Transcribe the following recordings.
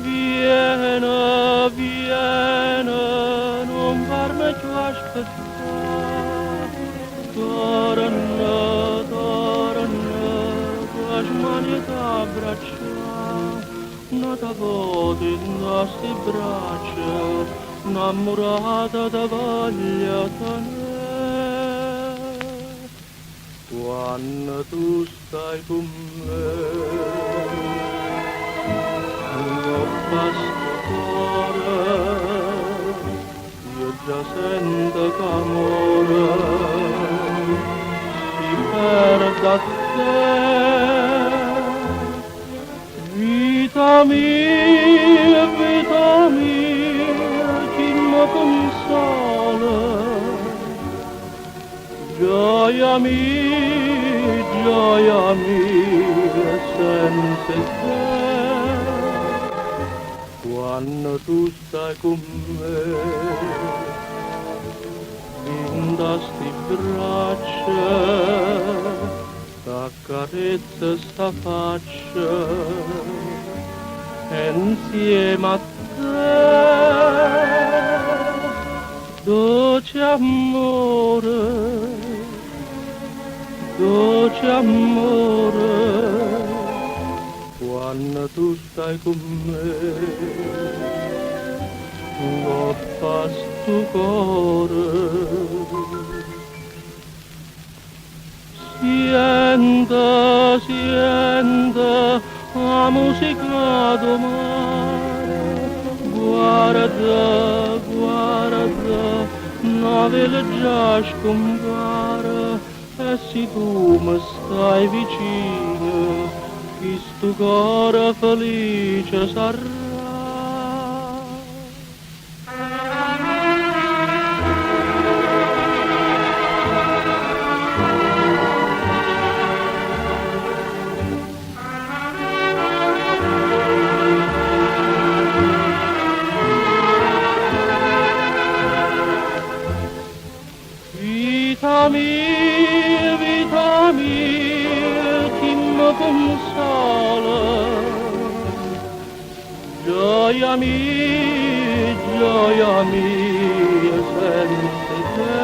Viene, viene, nun farme cchiù aspettà. Torna, torna, cu 'a smania 'e t'abbraccià. N'ata vota 'int'a 'sti braccia, 'nnammurata te voglio tenè. Quanno tu stai cu mme, 'ncopp'a 'stu core, io già sento ca more, si perdo a te. Vita mia, vita mia, chi me cunsola? Gioia mia, gioia mia, senza 'e te. Quanno tu stai cu mme, dint'a 'sti braccia, t'accarezza 'sta faccia e 'nsieme a te, doce ammore, doce ammore, quanno tu stai cu mme, 'ncopp'a 'stu core. Siente, siente 'a musica d' 'o mare, guarda, guarda, 'na vela già scumpare, e si tu me stai vicino, chistu core felice sarrà. Vita mia, vita mia, chi me cunsola? Gioia mia, gioia mia, senza 'e te.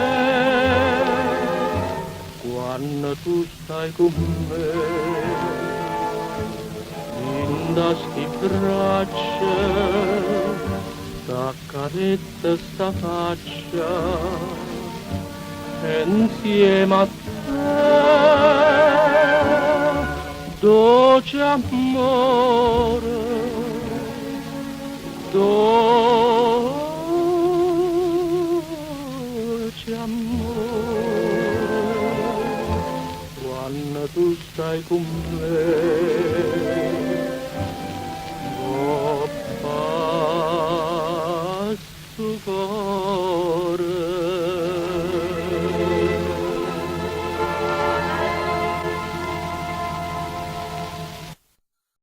Quanno tu stai cu mme, dint'a 'sti braccia, t'accarezza 'sta faccia e 'nsieme a te, doce ammore, doce ammore, quanno tu stai cu mme.